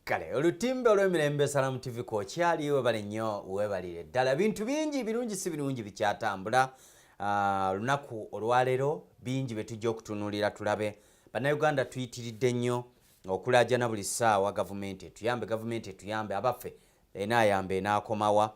Kale olutimbe olw'emirembe, Salamu TV kwokyali, webale nnyo, webalire ddala. Bintu bingi birungi si birungi bikyatambula. Olunaku olwaleero bingi bye tujja okutunuulira, tulabe. Bannayuganda tuyitiridde nnyo okulaajana buli ssaawa, gavumenti etuyambe, gavumenti etuyambe. Abaffe, enaayamba enaakomawa?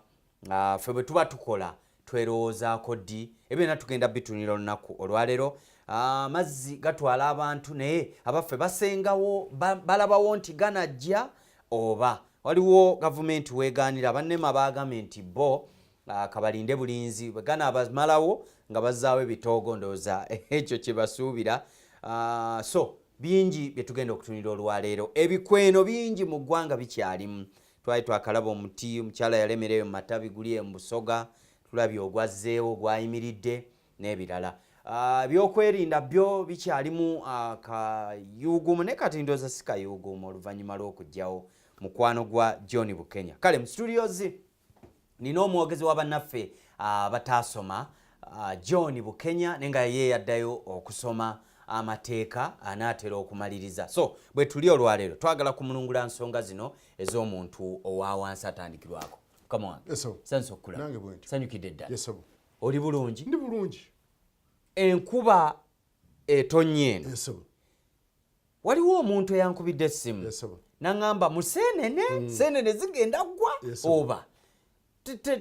Ffe bwe tuba tukola twerowoozaako ddi? Ebyonna tugenda bitunira olunaku olwaleero. Amazzi gatwala abantu, naye abaffe basengawo balabawo nti ganajja oba waliwo gavumenti weegaanira? Bannema baagambye nti bo kabalinde bulinzi, bwe ganaabamalawo nga bazzaawo ebitoogo. Ndowooza ekyo kye basuubira. So bingi bye tugenda okutunira olwaleero. Ebikweno bingi mu ggwanga bikyalimu. Twali twakalaba omuti omukyala yalemereyo mu matabi guli mu Busoga, tulabye ogwazzeewo gwayimiridde n'ebirala. Ebyokwerinda byo bikyalimu akayuuguumu, naye kati ndowooza si kayuuguumu oluvannyuma lw'okugyawo mukwano gwa John Bukenya. Kale mu studios nina omwogezi wa bannaffe abataasoma, John Bukenya, naye nga ye yaddayo okusoma amateeka, anaatera okumaliriza. So bwe tuli olwaleero twagala kumulungula nsonga zino ez'omuntu owa wansi atandikirwako. Mukama wange, sanyusa okukulaba, sanyukidde ddala. Oli bulungi? Ndi bulungi. Enkuba etonnya eno. Waliwo omuntu eyankubidde essimu naŋŋamba museenene, seenene zigenda ggwa oba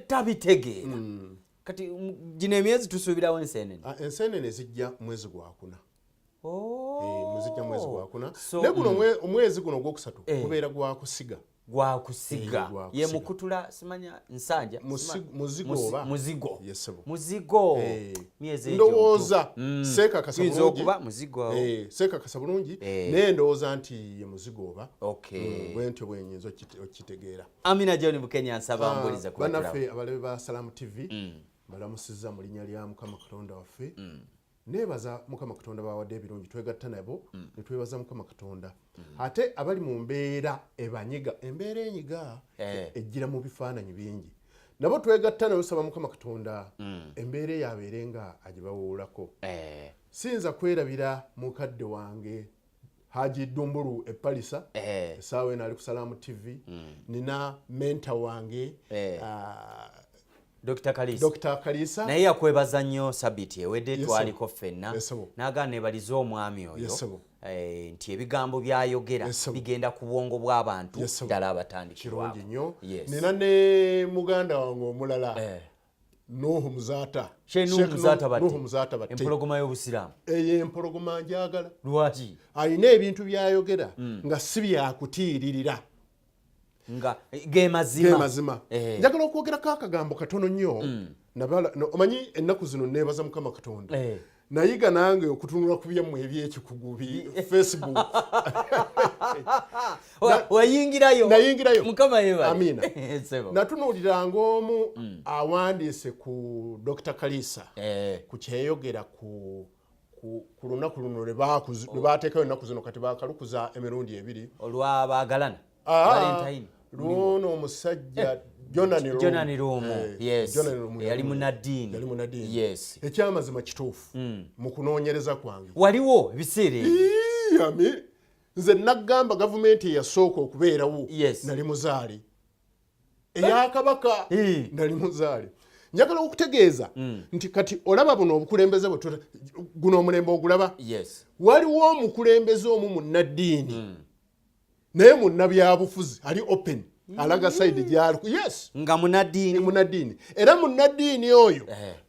tabitegeera. Kati gino emyezi tusuubirawo enseenene? Enseenene zijja mwezi gwakuna. Muzijja mwezi gwakuna, naye guno omwezi guno ogwokusatu gubeera gwakusiga. Gwakusiga. Ye mukutula simanya nsanja. Muzigo oba? Muzigo, muzigo. Myezi ndowooza seekakasa bulungi okuba muzigo. Seekakasa bulungi, naye ndowooza nti ye muzigo oba bwentyo bwenyinza okitegeera. Amina. John Bukenya, nsaba mbulize. Bannaffe abalabe ba Salamu TV, balamusizza mu linnya lya Mukama Katonda waffe. Neebaza Mukama Katonda bawadde ebirungi, twegatta nabo ne twebaza Mukama Katonda. Ate abali mu mbeera ebanyiga, embeera enyiga ejjira mu bifaananyi bingi, nabo twegatta nayo, saba Mukama Katonda embeera eyo abeere nga agibawuulako. Siyinza kwerabira mukadde wange Haji Dumbulu Epalisa, essaawa eno ali ku Salaamu TV. Nina mentor wange Dr. Kalisa. Dr. Kalisa. Naye yakwebaza nnyo sabiti ewedde, twaliko ffenna, n'agamba nebalize omwami oyo nti ebigambo byayogera bigenda ku bwongo bw'abantu ddala abatandikirwako. Kirungi nnyo. Nina ne muganda wange omulala, Nuhu Muzaata. Nuhu Muzaata Batte, empologoma y'Obusiraamu. Eyo empologoma njagala. Lwaki? Alina ebintu byayogera nga si byakutiiririra. Nga ge mazima. Ge mazima. Njagala okwogerako akagambo katono nnyo. Omanyi ennaku zino neebaza Mukama Katonda, nayiga nange okutunula ku byammwe ebyekikugu bi Facebook. Wayingirayo? Nayingirayo. Mukama yebale. Amina. Natunuuliranga omu awandiise ku Dr. Kalisa ku kyeyogera ku lunaku luno lwe bateekayo ennaku zino, kati bakalukuza emirundi ebiri. Olwabaagalana? Luno omusajja Jonani Lumu, yali munaddiini. Yali munaddiini. Ekyamazima kituufu, mu kunoonyereza kwange waliwo ebiseera ebyo nze nagamba gavumenti eyasooka okubeerawo nali muzaale, eyakabaka nali muzaale. Njagala okutegeeza nti kati olaba buno obukulembeze guno omulembe ogulaba, waliwo omukulembeze omu munnaddiini, naye munnabyabufuzi, ali open, alaga side gyali, yes. Nga munaddiini? Munaddiini, era munnaddiini oyo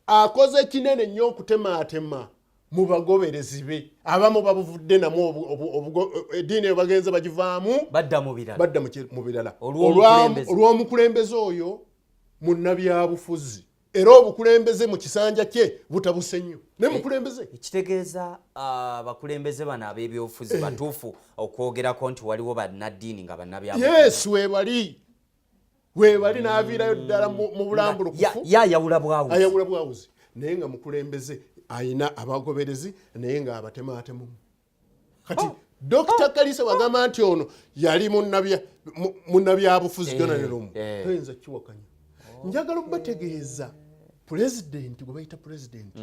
akoze kinene nnyo okutemaatema mu bagoberezi be. Abamu babuvudde namu, eddiini eyo bagenze bagivaamu. Badda mu birala. Badda mu birala olw'omukulembeze oyo munnabyabufuzi, era obukulembeze mu kisanja kye butabuse nnyo, naye mukulembeze. Ekitegeeza abakulembeze bano ab'ebyobufuzi batuufu okwogerako nti waliwo bannaddiini nga bannabyabufuzi? Yes, webali, webali. N'aviirayo ddala mu bulambulukufu. Ye ayawula bwawuzi. Ayawula bwawuzi, naye nga mukulembeze, ayina abagoberezi, naye nga abatemaatemu. Kati Dr. Kalisa wagamba nti ono yali munnabyabufuzi Jonani Lumu, toyinza kiwakanya. Njagala okubategeeza pulezidenti gwe bayita pulezidenti,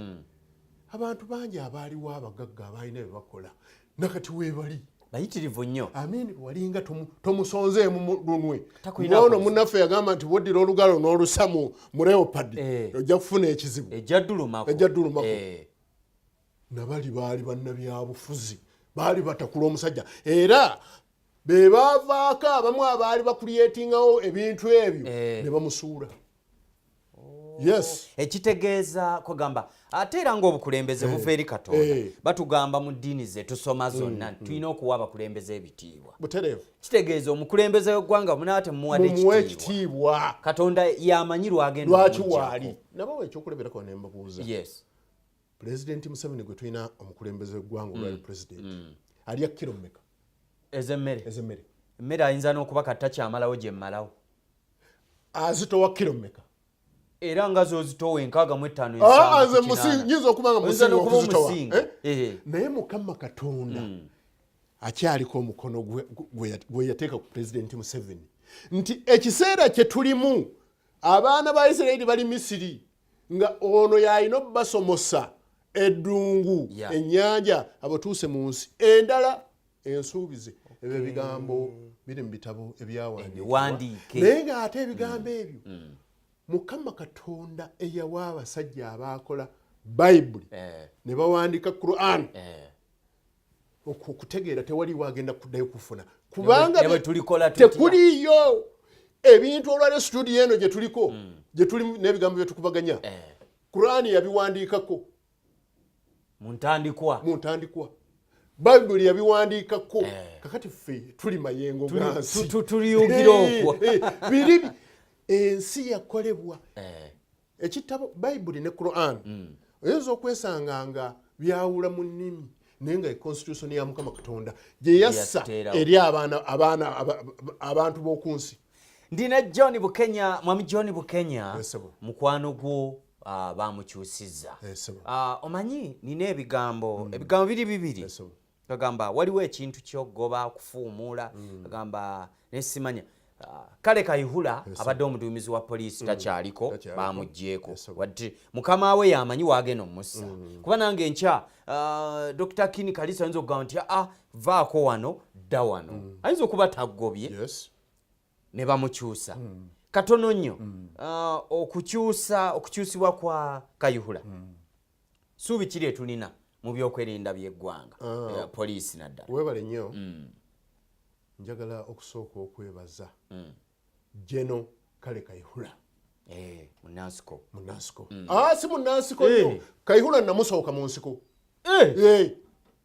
abantu bangi abaaliwo abagagga abalina bye bakola nakati weebali. Bayitirivu nnyo. Amin walinga tomusonzeemu lunwe. Takulina Ono munnaffe yagamba nti bwoddira olugalo n'olusa mu leopard, ojja kufuna ekizibu. Ejja ddulumako. Ejja ddulumako. Nabali baali bannabyabufuzi, baali batakula omusajja, era be baavaako abamu abaali bakulyetingawo ebintu ebyo ne bamusuula. Yes. Ekitegeeza kugamba ate era ng'obukulembeze buva eri Katonda. Batugamba mu ddiini ze tusoma zonna nti tulina okuwa abakulembeze ebitiibwa. Butereevu. Kitegeeza omukulembeze w'eggwanga munaaba temumuwadde mumuwe ekitiibwa, ekitiibwa, Katonda yamanyi lwagenda lwaki okumuggyako. Waali nabawa ekyokulabirako ne mbabuuza, Pulezidenti Museveni gwe tulina, omukulembeze w'eggwanga olwali pulezidenti, alya kiro mmeka Ez'emmere? Ez'emmere. Emmere ayinza n'okuba kata kyamalawo gye mmalawo. Azitowa kiro mmeka? Era nga zozitowa 65, Ah, 70 nze ku 80. Nyinza okuba nga Oyinza musinga n'okuba okuzitowa. omusinga. Eh? Naye Mukama Katonda akyaliko omukono gwe yateeka ku Pulezidenti Museveni nti ekiseera kye tulimu, abaana ba Isirayiri bali Misiri, nga ono yalina obbasomosa eddungu, ennyanja, abatuuse mu nsi endala ensuubize. Ebyo ebigambo biri mu bitabo ebyawandiikibwa. Ebiwandiike. Naye ng'ate ebigambo ebyo Mukama Katonda eyawa abasajja abaakola Bayibuli ne bawandiika Quran, okutegeera tewaliwo agenda kuddayo kufuna, kubanga Ne bwe tulikola tutya? Tekuliiyo ebintu. Olwaleo studio eno gye tuliko, gye tuli n'ebigambo bye tukubaganya, Qurani yabiwandiikako Mu ntandikwa. Mu ntandikwa. Bayibuli yabiwandiikako. Kakati ffe tuli mayengo gansi. Tuliyugira okwo. Biri ensi yakolebwa ekitabo Bayibuli ne Quran, oyinza okwesanga nga byawula mu nnimi, naye nga constitution ya Mukama Katonda gye yassa Yatuteerawo. eri abaana abantu b'oku nsi. Ndina John Bukenya, mwami John Bukenya. Yes, sir. Mukwano gwo bamukyusizza. Yes, sir. Omanyi nina ebigambo biri bibiri. Yes, sir. Agamba waliwo ekintu kyogoba okufuumuula, agamba nesimanya. Kale Kayihura abadde omuduumizi wa poliisi takyaliko. Takyaliko. Bamuggyeeko. Yes, sir. Wadde mukama we yamanyi waagenda omussa, kuba nange enkya Dr. Kin Kalisa ayinza okugamba nti aa, vaako wano, dda wano, ayinza okuba taggobye ne bamukyusa katono nnyo. Okukyusibwa kwa Kayihura, suubi kiri etulina mu byokwerinda by'eggwanga, poliisi naddala? Weebale nnyo. Njagala okusooka okwebaza General Kale Kayihura. Munansiko. Munansiko. Ah, si munansiko nnyo. Kayihura namusooka mu nsiko. Gwe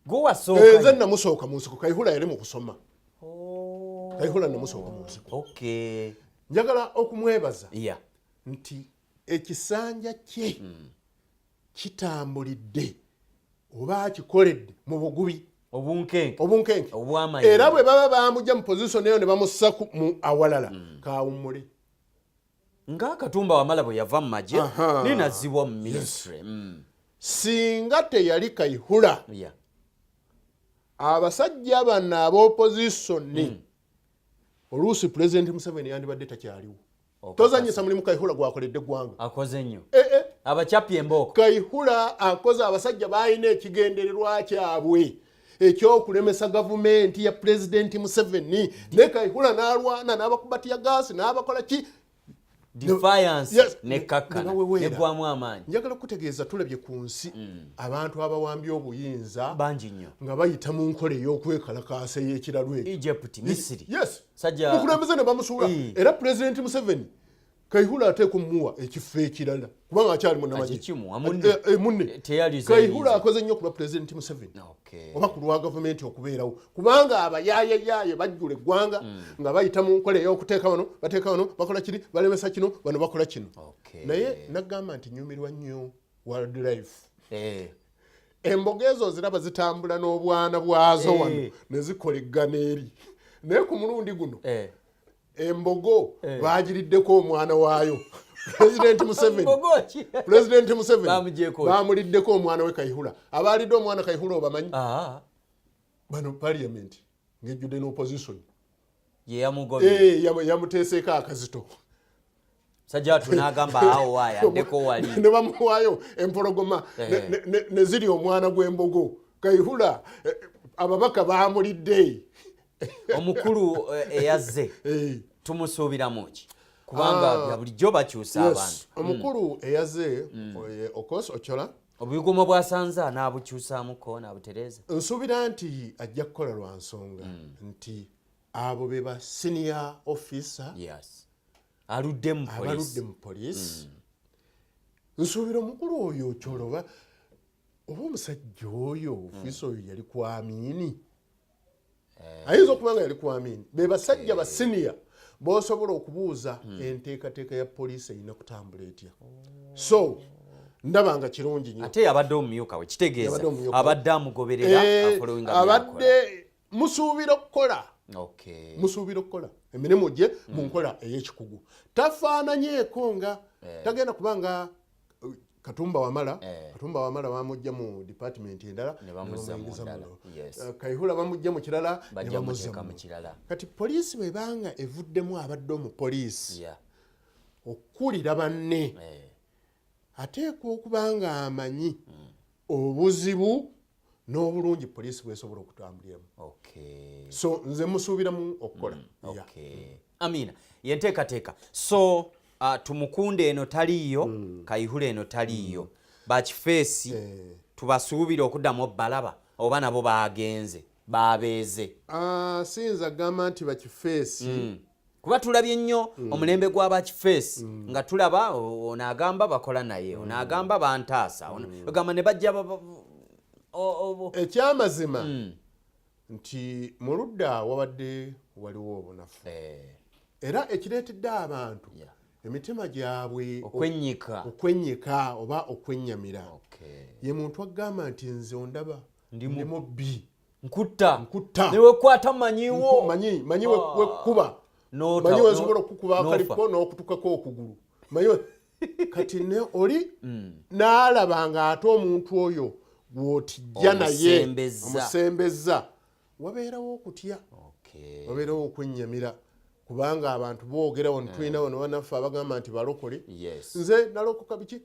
Nze wasooka? Namusooka mu nsiko. Kayihura yali mu kusoma. Kayihura namusooka mu nsiko. Njagala okumwebaza nti ekisanja kye kitambulidde oba akikoledde mu bugubi, obunkenke, obunkenke, obw'amayinja. Era bwe baba bamugja mu position eyo ne bamussa mu awalala, kawummule. Ng'akatumba Wamala bwe yava mu magye nenazzibwa mu ministry. Singa teyali Kayihura, abasajja bano ab'opposition, oluusi Pulezidenti Museveni yandibadde takyaliwo. Tozanyisa mulimu Kayihura gwakoledde eggwanga. Akoze nnyo. Eh, eh. Abakyapya embooko. Kayihura akoze. Abasajja balina ekigendererwa kyabwe ekyokulemesa gavumenti ya Pulezidenti Museveni, ne Kayihura n'alwana n'abakuba teargas n'abakola ki. Defiance. Yes. Nekkakkana. Ne baweweera. Neggwamu amaanyi. Njagala kutegeeza, tulabye ku nsi abantu abawambye obuyinza bangi nnyo nga bayita mu nkola ey'okwekalakaasa ey'ekiralu ekyo. Egypt, Misiri. Yes. Sajja Mukulembeze ne bamusuula. Era Pulezidenti Museveni, Kayihura ateeka omuwa ekifo ekirala kubanga akyali munnamagye. Akikimuwa, munne. Munne. Teyaliza Kayihura yinza. akoze nnyo ku lwa Pulezidenti Museveni oba ku lwa gavumenti okubeerawo, kubanga abayaayeyaye bajjula eggwanga nga bayita mu nkola ey'okuteeka wano, bateeka wano, bakola kiri, balemesa kino, bano bakola kino. Naye nagamba nti nyumirwa nnyo wildlife. Embogo ezo ziraba zitambula n'obwana bwazo wano ne zikola eggana eri, naye ku mulundi guno embogo bagiriddeko omwana waayo, Pulezidenti Museveni. Mbogo ki? Pulezidenti Museveni Bamugyeko ki? Bamuliddeko omwana we Kayihura. Abaalidde omwana Kayihura obamanyi? Bano parliament ng'ejjudde n'opposition. Ye yamugobye. Yamuteeseeko akazito. Sajja watu n'agamba awo waaya addeko wali. Ne bamuwaayo empologoma ne ziri omwana gw'embogo Kayihura. Ababaka bamulidde. Omukulu eyazze tumusuubiramu ki? Kubanga bya bulijjo bakyusa abantu. Omukulu eyazze, Okoth Ochola, Obugumo bwasanze anaabukyusaamuko, naabutereeza? Nsuubira nti ajja kukola lwa nsonga nti abo be ba senior officer Yes, aludde mu abaludde poliisi. Mu poliisi. Nsuubira omukulu oyo Ochola, oba omusajja oyo, ofiisa oyo yali ku Amini, ayinza okuba nga yali ku Amini. Be basajja ba senior bosobola okubuuza enteekateeka ya poliisi erina kutambula etya. So ndaba nga kirungi nnyo. Ate yabadde omumyuka we, kitegeeza Yabadde omumyuka we. Abadde amugoberera, afollowinga byakola. Abadde musuubira okukola musuubira okukola emirimu gye mu nkola ey'ekikugu. Tafaananyeeko nga tagenda kuba nga Katumba Wamala. Katumba Wamala bamujja mu department endala Ne bamuzza mu bamuyingiza ndala. muno. Kayihura bamujja mu kirala ne Bajja bamuzza muteeka mu muno. kirala. Kati poliisi bwebanga evuddemu abadde omupoliisi okukulira banne, ateekwa okuba nga amanyi obuzibu n'obulungi poliisi bwesobola okutambuliramu. So nze musuubiramu okukola. Yeah. Okay. Amina, yenteekateeka. So Tumukunde eno taliiyo, Kayihura eno taliiyo, bakifeesi tubasuubire okuddamu obbalaba oba nabo bagenze babeeze? Ah, siyinza kugamba nti bakifeesi. Kuba tulabye nnyo omulembe gw'abakifeesi nga tulaba ono agamba bakola naye, ono agamba bantaasa, ogamba ne bajja Ekyamazima nti mu ludda wabadde waliwo obunafu era ekireetedde abantu emitima gyabwe okwennyika. Okwennyika oba okwennyamira. Ye muntu agamba nti nze ondaba Ndi ndi mubbi. Nkutta. Nkutta. Newekwata manyiwo. Manyi wekkuba, manyi wensobola okukuba N'ofa. akaliko n'okutukako okugulu, manyi kati ne oli n'alaba ng'ate omuntu oyo gw'otijja naye Omusembezza. Omusembezza, wabeerawo okutya, wabeerawo okwennyamira, kubanga abantu boogera wano, tulina wano banaffe abagamba nti balokole. Nze nalokoka biki.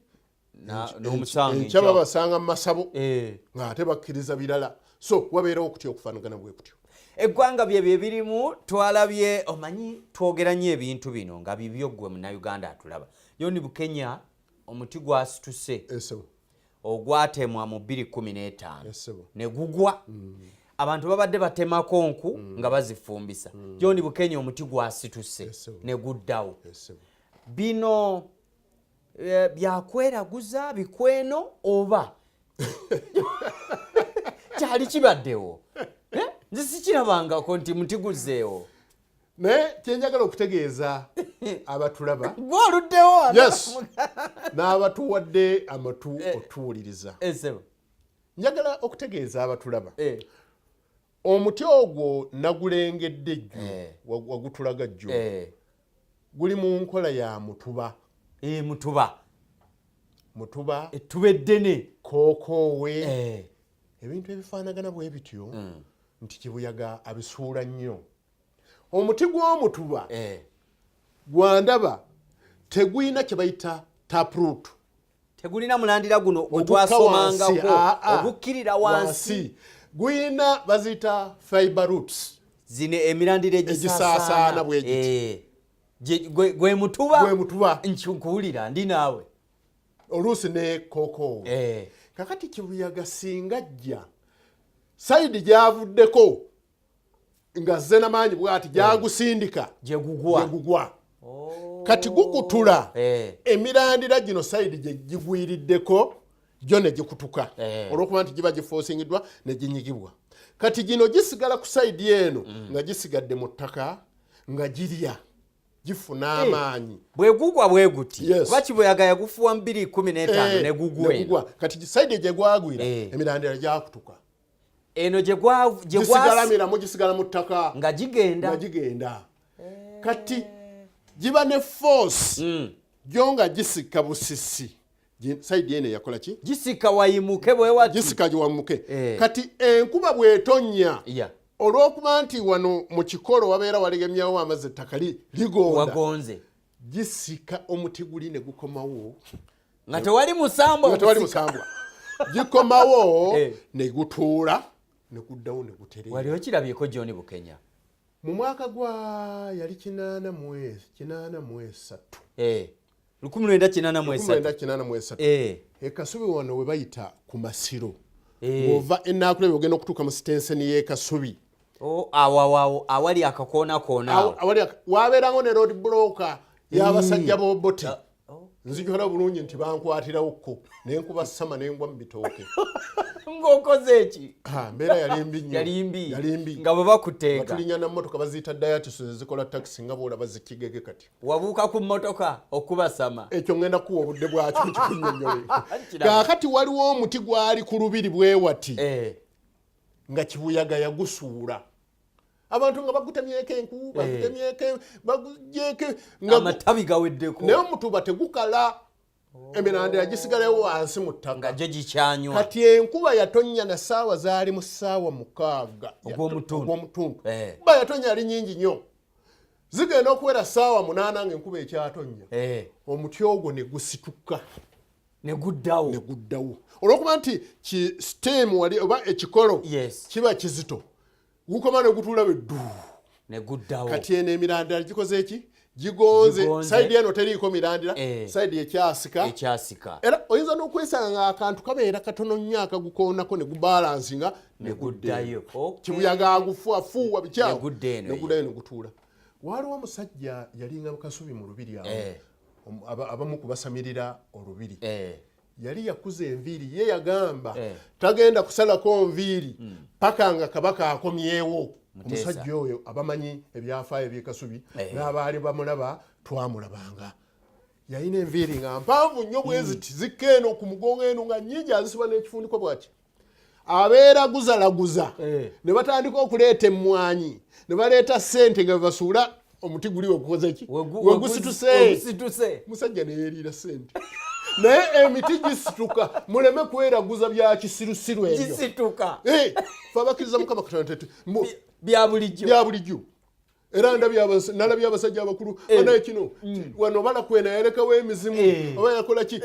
N'omusango enkya babasanga mu masabo ng'ate bakkiriza birala. So wabeerawo okutya okufaanagana bwe kutyo. Eggwanga bye bye birimu. Twalabye, omanyi twogera nnyo ebintu bino nga bibyo. Ggwe Munnayuganda atulaba, John Bukenya, omuti gwasituse Esebo. ogwatemwa mu 2015 Esebo. ne gugwa. Abantu babadde batemako nku nga bazifumbisa. John Bukenya, omuti gwasituse Esebo. ne guddawo. Esebo. Bino byakweraguza bikweno oba kyali kibaddewo? Eh? Nze sikirabangako nti muti guzzeewo. Naye kyenjagala okutegeeza abatulaba, Gwe oluddewo wano. Yes, n'abatuwadde amatu otuwuliriza, Esebo. Njagala okutegeeza abatulaba, omuti ogwo nagulengedde jjo, wagutulaga jjo, guli mu nkola ya mutuba. Mutuba. Mutuba. Ettuba eddene. Kookoowe, ebintu ebifaanagana bwe bityo, nti kibuyaga abisuula nnyo. Omuti gw'omutuba gwandaba tegulina kye bayita taproot. Tegulina mulandira guno gwe Ogukka wansi, twasomangako, aa, aa. ogukkirira wansi. Guyina baziyita fiber roots. Zino emirandira egisaasaana egisaasaana bwe giti. Gwe mutuba. Gwe mutuba. Nkuwulira, ndi naawe. Oluusi ne kookoowe. Kakati kibuyaga singa jja side gyavuddeko nga zze namaanyi bwati, gyagusindika, gye gugwa. Gyegugwa. Kati gukutula emirandira gino side gye gigwiriddeko gyo ne gikutuka, olwokuba nti giba giforcingiddwa ne ginyigibwa. Kati gino gisigala ku side eno nga gisigadde mu ttaka, nga girya, gifuna amaanyi. Bwe gugwa bwe guti, Yes. kuba kibuyaga yagufuwa mu 2015 ne gugwa ne eno. gugwa. Kati side gye gwagwira, emirandira gyakutuka. Eno gye gisigala miramu, gisigala mu ttaka nga gigenda. Nga gigenda. Kati giba ne force gyo nga gisika busisi. Side eno yakola ki? Gisika wayimuke bwe wati. Gisika giwamuke. Kati enkuba bw'etonnya, olw'okuba nti wano mu kikolo wabeera walegemyawo amazzi, ettaka ligonda, wagonze, gisika omuti guli ne gukomawo. Nga tewali musambwa. Nga tewali ogusika. Musambwa. Gikomawo ne gutuula. Ne guddawo ne gutereera. Wali okirabyeko, John Bukenya? Mu mwaka gwa yali 83. 1983. 1983. Ekasubi wano we bayita ku Masiro, ng'ova Enakulebe ogenda okutuuka mu sitenseni y'Ekasubi. Oh, awo awo awo awali akakoona koona awo. Awali wabeerango ne road block y'abasajja b'Obote. Oh. Nzijukira bulungi nti bankwatirawokko nenkuba sama nengwa mu bitooke. Ng'okoze eki? Ha, mbeera yali mbi nnyo. Yali mbi. Yali mbi. Nga bwe bakuteega. Batulinya na mmotoka baziyita Daihatsu ezikola takisi nga bwolaba zikigege kati. Wabuuka ku mmotoka okubasama? Ekyo ngenda kuwa obudde bwakyo nkikunnyonnyole. Kiraba. Kaakati waliwo omuti gwali ku lubiri bwewati nga kibuyaga yagusuula, abantu nga bagutemyeko enku, bagutemyeko, bagugyeko nga Amatabi gaweddeko. Naye omutuba tegukala, emirandira gisigalayo wansi mu ttaka. Nga gyo gikyanywa. Kati enkuba yatonnya na ssaawa zaali mu ssaawa 6 Ogw'omutuntu. Ogw'omutuntu. Kuba yatonnya yali nyingi nnyo, zigenda okuwera ssaawa 8 ng'enkuba ekyatonnya. Omuti ogwo ne gusituka. Ne guddawo. Ne guddawo olwokuba nti ki stem wali oba ekikolo kiba kizito, gukoma ne gutuula beddu. Ne guddawo. Kati eno emirandira gikoze eki? Gigonze. Gigonze. Side eno teriiko mirandira, side ekyasika. Ekyasika. Era oyinza n'okwesanga nga akantu kabeera katono nnyo akagukoonako ne gubalansinga ne Ne guddayo. Kibuyaga agufu afuuwa bikyawo. Ne gudda eno. Ne guddayo ne gutuula. Waliwo omusajja yalinga Kasubi mu lubiri awo. Abamu ku basamirira olubiri. Yali yakuza enviiri ye, yagamba tagenda kusalako nviiri paka nga kabaka akomyewo. Muteesa. Omusajja oyo abamanyi ebyafaayo ebyekasubi n'abaali bamulaba twamulabanga yalina enviiri nga mpanvu nnyo bwe ziti, zikka eno ku mugongo eno nga nnyingi, azisiba n'ekifundiko bwaki, abeera guzalaguza. Ne batandika okuleeta emmwanyi ne baleeta ssente nga bebasuula omuti guli wegukoze ki? Wegusituse. Wegusituse. Musajja neyeriira sente, naye emiti gisituka, muleme kweraguza bya kisirusiru ebyo. Gisituka. Eh, fe abakkiriza Mukama Katonda Bya bulijjo. Bya bulijjo. Era nalabye abasajja abakulu banaye kino wano balakwena yalekawo emizimu oba yakola ki,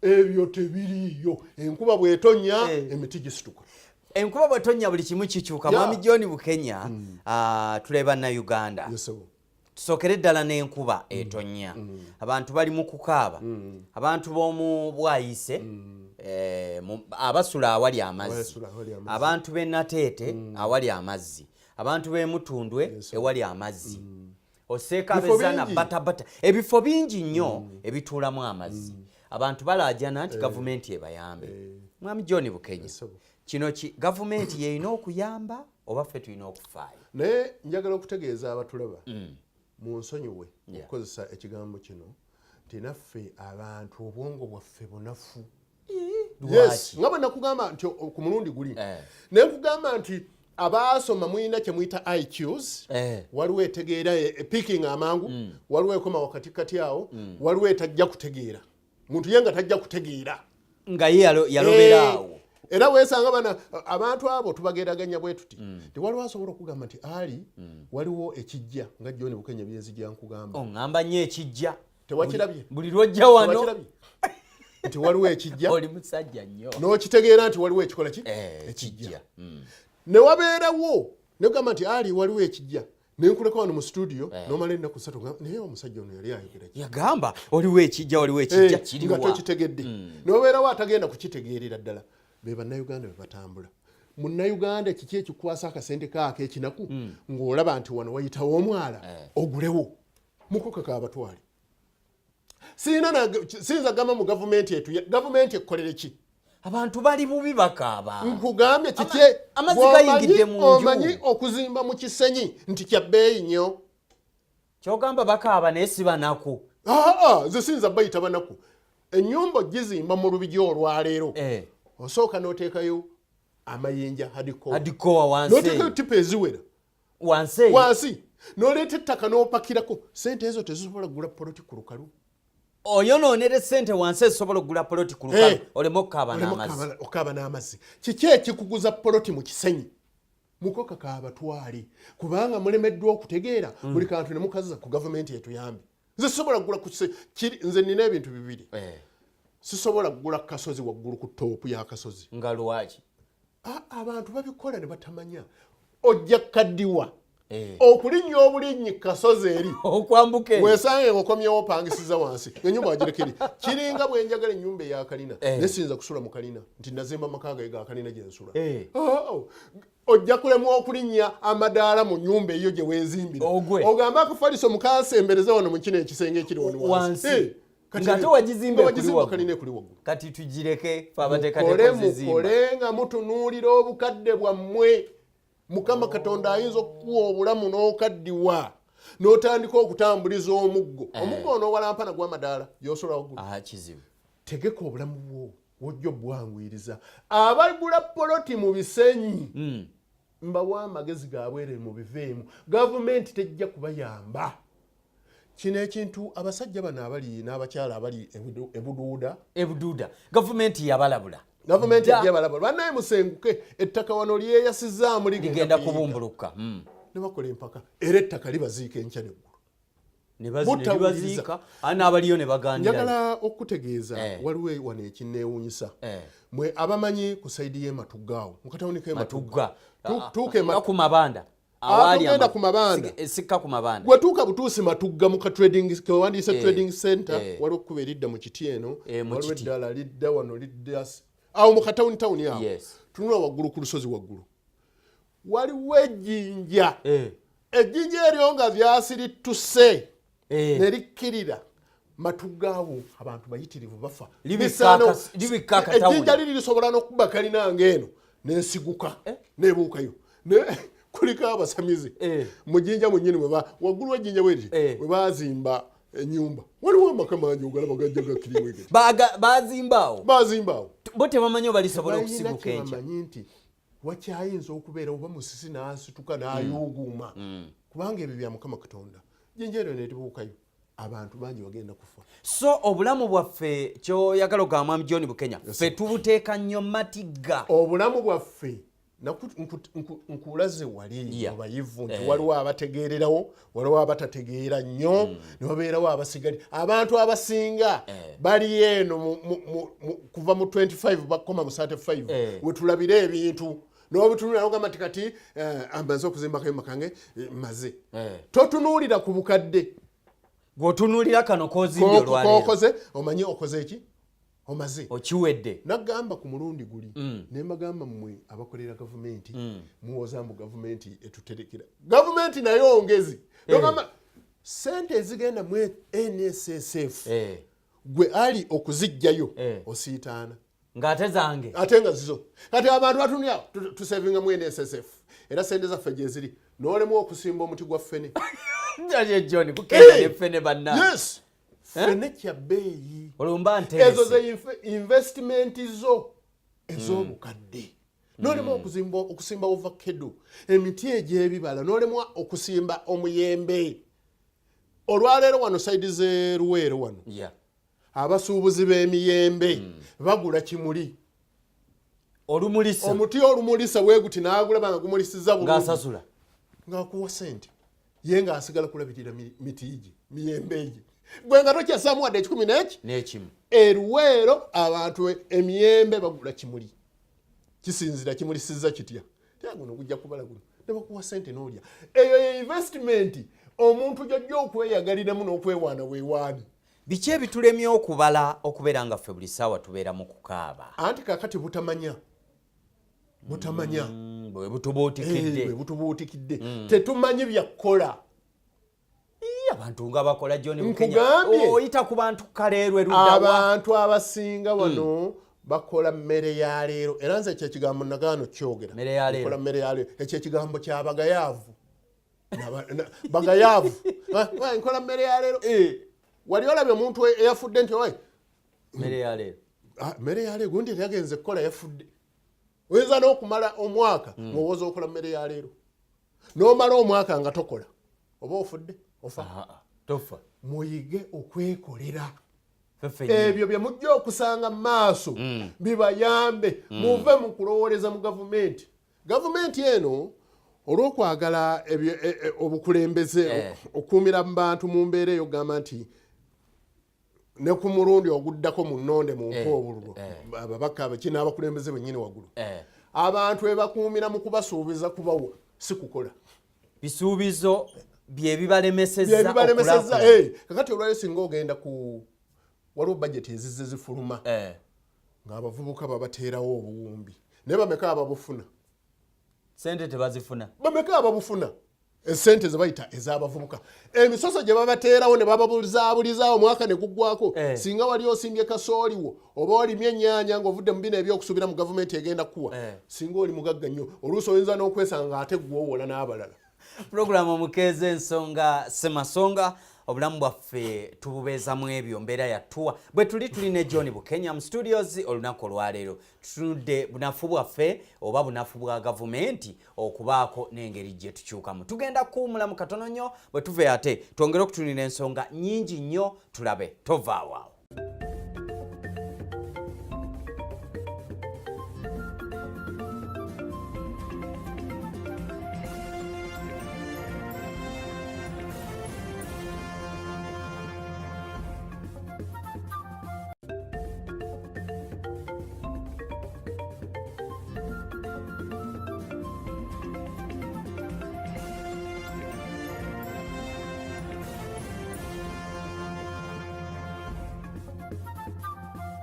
ebyo tebiriiyo. Enkuba bwetonya, emiti gisituka. Enkuba bwetonya buli kimu kikyuka. Mwami John Bukenya, tuleba Bannayuganda. Yes, sir. Tusookere ddala n'enkuba etonnya, abantu bali mu kukaaba, abantu b'omu Bwayise, abasula awali amazzi, Abasula awali amazzi. abantu b'e Nateete awali amazzi, abantu b'e Mutundwe ewali amazzi, oseeka Bifo abezana bingi. batabata, ebifo bingi nnyo ebituulamu amazzi. Abantu balaajana nti gavumenti ebayambe. Mwami John Bukenya, sir. kino ki gavumenti yeyina okuyamba oba ffe tulina okufaayo? Naye njagala okutegeeza abatulaba, mu nsonyiwe okukozesa ekigambo kino, nti naffe abantu obwongo bwaffe bunafu. Yes, Lwaki? nga bwe nakugamba nti ku mulundi guli naye nkugamba nti abaasoma mulina kye muyita IQs. Waliwo etegeera picking amangu, waliwo ekoma wakati kati awo, waliwo etajja kutegeera, muntu ye nga tajja kutegeera. Nga ye yalobera awo. Era weesanga bana abantu abo tubageraganya bwe tuti nti waliwo asobola okugamba nti ali waliwo ekijja nga John Bukenya byenzijja nkugamba. Oŋŋamba nnyo ekijja. Tewakirabye? Buli lwojja wano. Tewakirabye nti waliwo ekijja? Oli musajja nnyo. N'okitegeera nti waliwo ekikola ki? Ekijja. Ekijja. Ne wabeerawo negamba nti ali waliwo ekijja, nenkuleka wano mu studio nomala ennaku 3 naye omusajja ono yali ayogera ki? Yagamba oliwo ekijja, waliwo ekijja. Nga Kiriwa? tokitegedde. Newabeerawo atagenda kukitegeerera ddala, be Bannayuganda be batambula. Munnayuganda kiki ekikwasa akasente kaako ekinaku ng'olaba nti wano wayitawo omwala ogulewo mukoka kabatwale? Sirina siyinza gamba mu gavumenti etuya, gavumenti ekkolere ki? Abantu bali bubi, bakaaba. Nkugambye kiki? Amazzi gayingidde mu nju. Omanyi okuzimba mu Kisenyi nti kya bbeeyi nnyo. Kyogamba bakaaba naye si banaku? Aa, nze siyinza bayita banaku. Ennyumba ogizimba mu Lubigi olwaleero, osooka n'oteekayo amayinja hardcore. Adikowa wansi. N'oteekayo tipa eziwera. Wansi eyo. Wansi n'oleeta ettaka n'opakirako. Sente ezo tezisobola kugula poloti ku lukalu. Oyonoonera esente wansi ezisobola okugula poloti ku lukalu, oleme okukaaba Oleme n'amazzi. Okaaba n'amazzi. Kiki ekikuguza poloti mu Kisenyi? Mukoka kabatwale, kubanga mulemeddwa okutegeera buli kantu ne mukaza ku gavumenti etuyambe. Nze sisobola kugula ku nze nina ebintu bibiri. Sisobola kugula kasozi waggulu ku top y'akasozi. Nga lwaki? Abantu babikola ne batamanya. Ojja kaddiwa Eh. okulinnya obulinnyi kasozi eri Okwambuka eyo. Wesange ngaokomyewo opangisiza wansi, enyumba wagirekeri. Kiringa bwenjagala ennyumba eyakalina, naye siyinza kusula mu kalina nti nazimba maka gaye ga kalina gyensula. Oh, ojja kulemwa okulinnya amadaala mu nyumba eyo gye weezimbira. Ogwe. Ogambe akafaliso mukansembereze wano mu kino ekisenge ekiri wano wansi. Kati Ng'ate wagizimba nga ekuli wagizimba waggulu. kalina ekuli waggulu. Kati tugireke fe Mukole abateekateeka ozizimba. Mukole nga mutunuulira obukadde bwammwe. Mukama Katonda ayinza okukuwa obulamu n'okaddiwa n'otandika okutambuliza omuggo. Omuggo onoowalampana gw'amadaala gy'osola waggulu. Ah, kizibu. Tegeka obulamu bwo wojja obwanguyiriza. Abagula poloti mu Bisenyi, mbawa amagezi gabwere, mu biveemu. Gavumenti tejja kubayamba. Kino ekintu abasajja bano abali n'abakyala abali ebuduuda. Ebuduuda gavumenti yabalabula. Gavumenti ejja balabula, bannaye musenguke, ettaka wano lyeyasizaamu ligenda ligenda kuyiika. Kubumbuluka. Ne bakola empaka era ettaka libaziika enkya neggulu. Ne ne Butawuliriza. libaziika, ate n'abaliyo ne baganirayo. Njagala okukutegeeza, waliwo wano ekinneewuunyisa. Mwe abamanyi ku side y'ematugga awo mu katawuni k'ematugga, Matugga. Tuuka Nga ku mabanda. Awaali tugenda ku mabanda. Sikka ku mabanda. Gwe tuuka butuusi Matugga mu ka trading kewandiise, trading center, waliwo ekkubo eridda mu kiti eno, Eh, mu waliwo kiti. eddala lidda wano, lidda awo mu katawuni tawuni awo. Tunula waggulu ku lusozi waggulu, waliwo ejjinja. Ejjinja eryo nga lyasirituse ne likkirira Matugga awo, abantu bayitirivu bafa. Libikka akatawuni. Ejjinja liri lisobola n'okuba kalinanga eno nesiguka nebuukayo. Kuliko abasamize mu jjinja mwennyini, waggulu w'ejjinja bweriti, we bazimba enyumba, waliwo amaka mangi ogalaba gajja gakkiriwe. Bazimba awo? Bazimba awo. Bo tebamanyi oba lisobola Balina okusibuka enkya. kyebamanyi nti wakyayinza okubeera oba musisi n'asituka n'ayuuguuma, kubanga ebyo bya Mukama Katonda. Jjinja eryo neribuukayo, abantu bangi bagenda kufa. So obulamu bwaffe, kyoyagala ogamba mwami John Bukenya, ffe tubuteeka nnyo matigga. Obulamu bwaffe nkulaze wali mu bayivu nti waliwo abategeererawo, waliwo abatategeera nnyo, ne wabeerawo abasigali. Abantu abasinga bali eno kuva mu 25 bakoma mu 35, wetulabira ebintu nobitunulira nogamba nti kati amaze okuzimba akayumba kange, maze. Totunuulira ku bukadde. Gweotunuulira kano kozimbye olwaleero. Kokoze, omanyi okoze eki, omaze. Okiwedde. Nagamba ku mulundi guli ne mbagamba, mmwe abakolera gavumenti muwoza mbu gavumenti etuterekera. Gavumenti naye ongezi nogamba sente ezigenda mu NSSF, gwe ali okuzijjayo osiitaana. Ng'ate zange. Ate nga zizo. Kati abantu batunira tusevinga mu NSSF era sente zaffe gyeziri, n'olemu okusimba omuti gwa ffene. Ye John Bukenya ne ffene banna. Yes, ffene kya bbeeyi. Olwo mba Ezo nterese. ze investment zo ez'obukadde, n'olemu okusimba ovakkedo, emiti egy'ebibala, n'olemu okusimba omuyembe. Olwaleero wano side z'eruweero wano, abasuubuzi b'emiyembe bagula kimuli. Olumulisa. Omuti olumulisa bwe guti, n'agulaba nga gumulisiza bulungi. Ng'asasula. Ng'akuwa sente, ye ng'asigala kulabirira miti gye, miyembe gye, gwe nga tokyasaamu wadde ekikumi n'eki. N'ekimu. Eruweero abantu emiyembe bagula kimuli, kisinzira kimulisiza kitya. Tera guno gujja kubala guno, ne bakuwa sente n'olya. Eyo ye investment omuntu gyojja okweyagaliramu n'okwewaana weewaani. Biki ebitulemye okubala okubeera nga ffe buli ssaawa tubeera mu kukaaba? Anti kakati butamanya, butamanya. Bwe butubuutikidde. Bwe butubuutikidde, tetumanyi byakukola. Ii, abantu nga bakola, John Bukenya. Nkugambye. Oyita ku bantu kaleerwe luddawa? Abantu abasinga wano bakola mmere ya leero, era nze ekyo ekigambo nagaano kyogera. Mmere ya leero. Nkola mmere ya leero, ekyo ekigambo kyabagayaavu. Bagayaavu. Ah, wa, nkola mmere ya leero. Wali olabye omuntu eyafudde nti owai Mmere ya leero. Ah, mmere ya leero gundi eryagenze kukola yafudde. Oyinza n'okumala omwaka ng'owooza okola mmere ya leero, n'omala omwaka nga tokola, oba ofudde ofa? Ah, ah, tofa. Muyige okwekolera. Ffe ffennyini. Ebyo bye mujja okusanga mu maaso bibayambe muve mu kulowooleza mu gavumenti. Gavumenti eno olw'okwagala obukulembeze, okuumira mu bantu mu mbeera eyo, okugamba nti ne ku mulundi oguddako mu nnonde mu mpa obululu, ababaka baki n'abakulembeze bennyini waggulu. Abantu ebakuumira mu kubasuubiza kubawa, si kukola. Bisuubizo byebibalemeseza. Byebibalemeseza. Okukulaakulana. Kakati olwaliro singa ogenda ku, waliwo bajeti ezizze zifuluma ng'abavubuka babateerawo obuwumbi, naye bameka ababufuna? Sente tebazifuna. Bameka ababufuna? Esente ze bayita ez'abavubuka, emisoso gye babateerawo ne bababulizaabuliza omwaka ne guggwako. Singa wali osimbye kasooliwo oba walimye ennyaanya ng'ovudde mu bino ebyokusuubira mu gavumenti egenda kukuwa, singa oli mugagga nnyo. Oluusi oyinza n'okwesanga ate gwowola n'abalala. Pulogulaamu Omukeeza Ensonga Semasonga, obulamu bwaffe tububeezamu ebyo mbeera yattuwa. Bwe tuli tuli ne John Bukenya mu studios. Olunaku olwaleero tutunudde bunafu bwaffe oba bunafu bwa gavumenti okubaako n'engeri gye tukyukamu. Tugenda kuwumulamu katono nnyo, bwe tuve ate twongere okutunira ensonga nnyingi nnyo. Tulabe, tovaawo awo.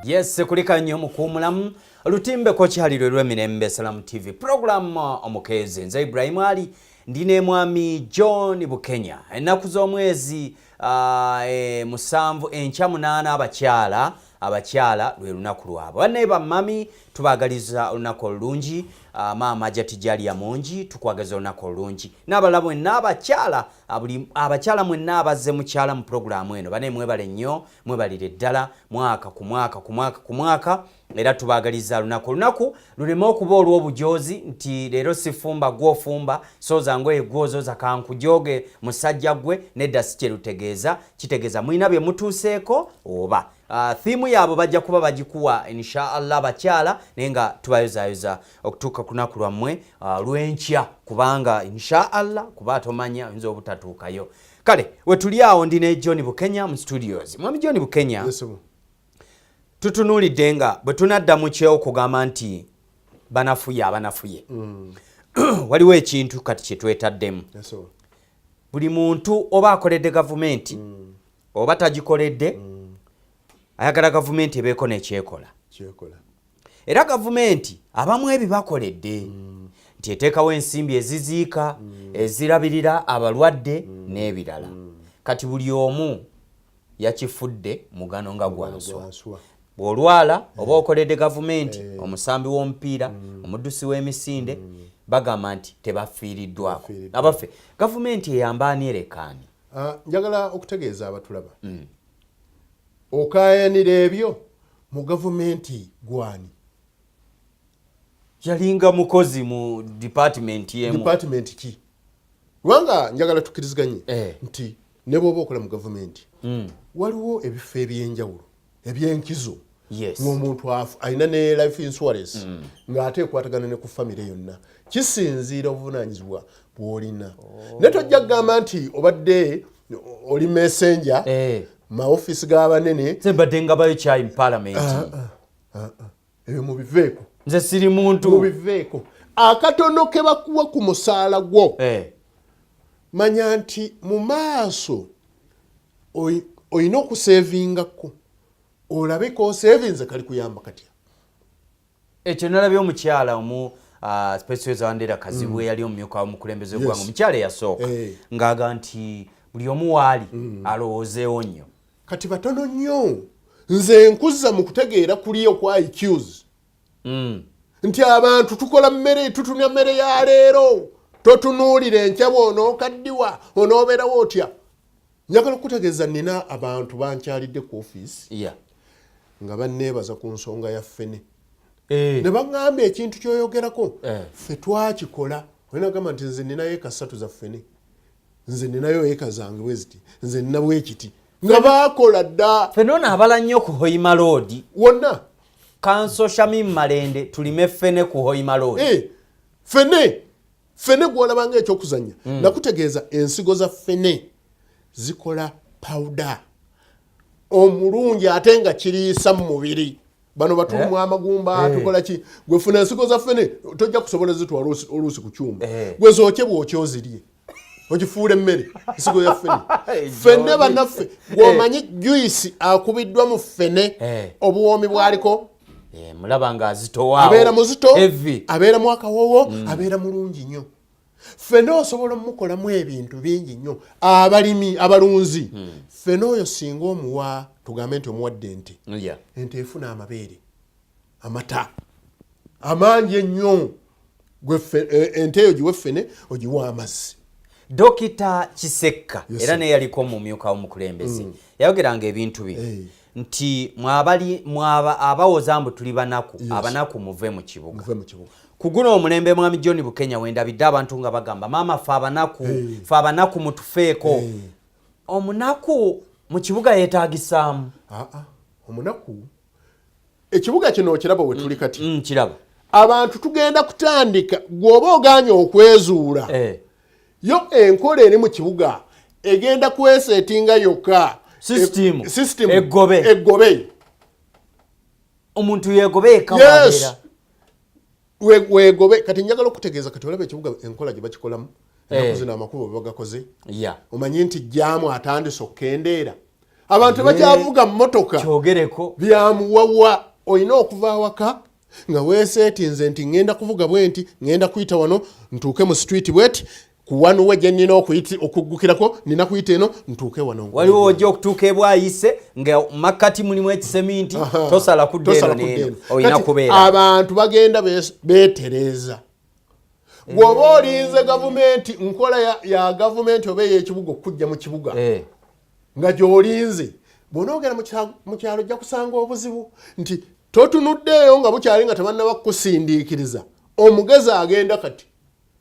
Yes, kulika nnyo mukuumulamu olutimbe kokyaliro lw'emirembe Salamu TV, program Omukeezi. Nze Ibrahimu Ali, ndi ne mwami John Bukenya. Ennaku z'omwezi 7, enkya 8, abakyala lwe lunaku lwabwe. Bannaye bamami, tubaagaliza olunaku olulungi. Maama Jatijalia mungi, tukwagaza olunaku olulungi n'abalala mwenna abakyala, buli abakyala mwenna abazze mukyala mu pulogulaamu eno. Banaye mwebale nnyo, mwebalire ddala, mwaka ku mwaka ku mwaka ku mwaka. Era tubaagaliza olunaku luleme okuba olw'obujoozi, nti leero sifumba gw'ofumba, sooza ngoye gw'ozoza, kankujoge musajja gwe. Nedda, si kyerutegeeza. Kitegeeza mulina bye mutuuseeko oba theme yaabwe bajja kuba bagikuwa insha Allah abakyala. Naye nga tubayozaayoza okutuuka ku lunaku lwammwe lw'enkya, kubanga insha Allah kuba tomanya oyinza obutatuukayo. Kale wetuli awo, ndi ne John Bukenya mu studios. Mwami John Bukenya, Yes, sir. tutunuulidde nga bwe tunadda mu kyokugamba nti banafuye abanafuye, waliwo ekintu kati kye twetaddemu. Yes, sir. Buli muntu oba akoledde gavumenti oba tagikoledde, ayagala gavumenti ebeeko nekyekola. Kyekola. Era gavumenti abamu ebibakoledde nti eteekawo ensimbi eziziika, ezirabirira abalwadde n'ebirala. Kati buli omu yakifudde mugano nga gwanswa. Gwanswa. Bw'olwala oba okoledde gavumenti, omusambi w'omupiira, omuddusi w'emisinde, bagamba nti tebafiiriddwako. Tebafiiriddwa. Abaffe, gavumenti eyamba ani, erekaani? Njagala okutegeeza abatulaba, okayanira ebyo mu gavumenti gwani? Yalinga mukozi mu department emu. Department ki? Kubanga njagala tukkiriziganye nti ne bw'oba okola mu gavumenti, waliwo ebifo ebyenjawulo ebyenkizo ng'omuntu alina ne life insurance ng'ate ekwatagana ne ku famire yonna. Kisinziira obuvunanyizibwa bw'olina. Naye tojja kugamba nti obadde oli messenger ma ofiisi g'abanene. Nze mbadde ngabayo kyayi mu palamenti. Ebyo mubiveeko. Nze siri muntu. Mubiveeko. Akatono ke bakuwa ku musaala gwo, manya nti mu maaso olina okuseevingako, olabe koseevinze kali kuyamba katya. Ekyo nalabye omukyala omu, Specioza Wandera Kazibwe, yali omumyuka w'omukulembeze w'eggwanga, omukyala eyasooka, ng'aga nti buli omu waali alowoozeewo nnyo. Kati batono nnyo. Nze nkuzza mu kutegeera kuli okwa IQs nti abantu tukola mmere, tutumya mmere ya leero, totunuulira enkya bw'onookaddiwa onoobeerawo otya. Njagala okukutegeeza, nina abantu bankyalidde ku ofiisi nga banneebaza ku nsonga ya ffene ne baŋŋamba ekintu kyoyogerako ffe twakikola. Olina gamba nti nze ninayo eka 3 za ffene, nze ninayo eka zange bwe ziti, nze nina bwekiti, nga baakola dda. Ffene ono abala nnyo ku Hoima Road. Wonna. Kanso Shamim Malende, tulime ffene ku Hoima Road. Fene gwolabanga ekyokuzanya. Nakutegeeza ensigo za fene zikola pawuda omulungi ate nga kiriisa mu mubiri. Bano batulumwa amagumba. Tukola ki? Gwe funa ensigo za ffene, tojja kusobola zitwala oluusi ku kyuma. Gwe zookye bwokya ozirye, ogifuula emmere, ensigo ya ffene. Ffene bannaffe, gweomanyi juice akubiddwa mu ffene, obuwoomi bwaliko. Mulaba nga azitowa. Abeera muzito, abeeramu akawoowo, abeera mulungi nnyo. Ffene osobola omukolamu ebintu bingi nnyo. Abalimi abalunzi, ffene oyo singa omuwa, tugambe nti omuwadde ente, ente efuna amabeere, amata amangi ennyo. Gwe ente eyo giwe ffene, ogiwa amazzi. Dokita Kisekka, Yes, era sir. naye yaliko omumyuka w'omukulembeze, yayogeranga ebintu bino nti mwabali mwaba abawoza mbu tuli banaku, abanaku muve mu kibuga. Muve mu kibuga. Ku guno omulembe, mwami John Bukenya, wendabidde abantu nga bagamba, "Maama, fe abanaku, fe abanaku mutufeeko." Omunaku mu kibuga yeetagisaamu? Aa, omunaku, ekibuga kino okiraba we tuli kati? Kiraba. Abantu tugenda kutandika, gweoba oganye okwezuula, yo enkola eri mu kibuga egenda kwesetinga yokka. System. System. Eggobe. Eggobe. Omuntu yegobe eka Yes. wabeera. Wegobe. Kati njagala okutegeeza, kati olaba ekibuga enkola gye bakikolamu ennaku zino, amakubo bwe bagakoze, omanyi nti jaamu atandise okukendeera, abantu tebakyavuga mmotoka. Kyogereko. Byamuwawa. Olina okuva awaka nga weeseetinze nti ŋŋenda kuvuga bwe nti, ŋŋenda kuyita wano, ntuuke mu street bweti, ku wanuwe gye nnina okuggukirako, nina kuyita eno ntuuke wano. Waliwo ojja okutuuka ebwayise nga makkati mulimu ekiseminti, tosala kudda eno Tosala kudda n'eno. eno. Olina Kati kubeera abantu bagenda beetereeza. Bw'oba olinze gavumenti, nkola ya gavumenti oba ey'ekibuga okujja mu kibuga nga gy'olinze, bw'onoogera mu kyalo ojja kusanga obuzibu nti totunuddeeyo nga bukyali, nga tebannaba kukusindiikiriza. Omugezi agenda kati.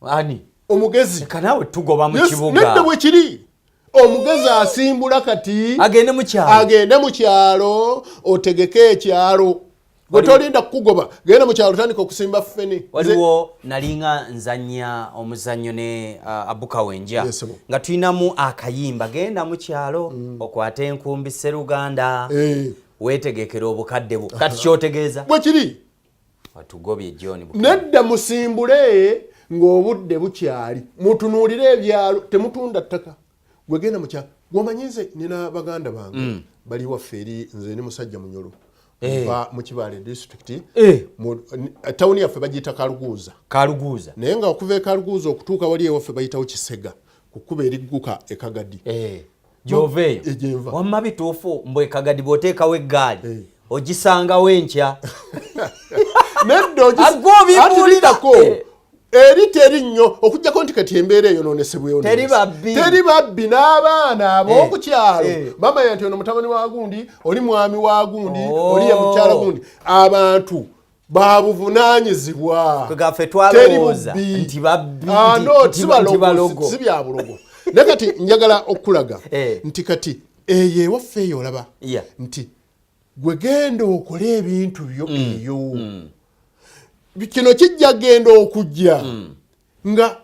Ani? Omugezi. Eka naawe, tugoba mu Yes, kibuga. Nedda, bwe kiri. Omugezi asimbula kati. Agende mu kyalo. Agende mu kyalo, otegeke ekyalo. Gwe tolinda kukugoba, genda mu kyalo, tandika okusimba ffene. Waliwo nalinga nzanya omuzannyo ne Abuka Wenja, Yes, sir. nga tulinamu akayimba, "Genda mu kyalo okwate enkumbi seruganda, weetegekera obukadde bwo." Kati kyotegeeza Bwe kiri. Watugobye, John Bukenya. Nedda, musimbule ng'obudde bukyali, mutunuulire ebyalo, temutunda ttaka. Gwe genda mukyalo. Gwomanyi nze nina baganda bange bali waffe eri, nze ni musajja Munyolo, nva mu Kibaale Disitulikiti, tawuni yaffe bagiyita Kaluguuza. Kaluguuza. Naye nga okuva e Kaluguuza okutuuka wali ewaffe bayitawo Kisega, ku kkuba erigguka Ekagadi. Gyova eyo? Gyenva. Wamma bituufu mbwe Kagadi bw'oteekawo eggaali ogisangawo enkya? Nedda. Agwe obibuulira. Atiridako eri teri nnyo, okugjako nti kati embeera eyononesebweyo. Teri babbi. Teri babbi, n'abaana ab'oku kyalo bamanya nti ono mutabani wa gundi, oli mwami wa gundi, oli ye mukyala gundi. Abantu babuvunanyizibwa. Kwegaffe Teri twalowooza bubbi. nti babbi, Ah, no, si nti balogo, balogo. si bya bulogo. Naye kati njagala okulaga nti kati eyo ewaffe eyo olaba nti gwe genda okole ebintu byo eyo. Kino kijja genda okujja nga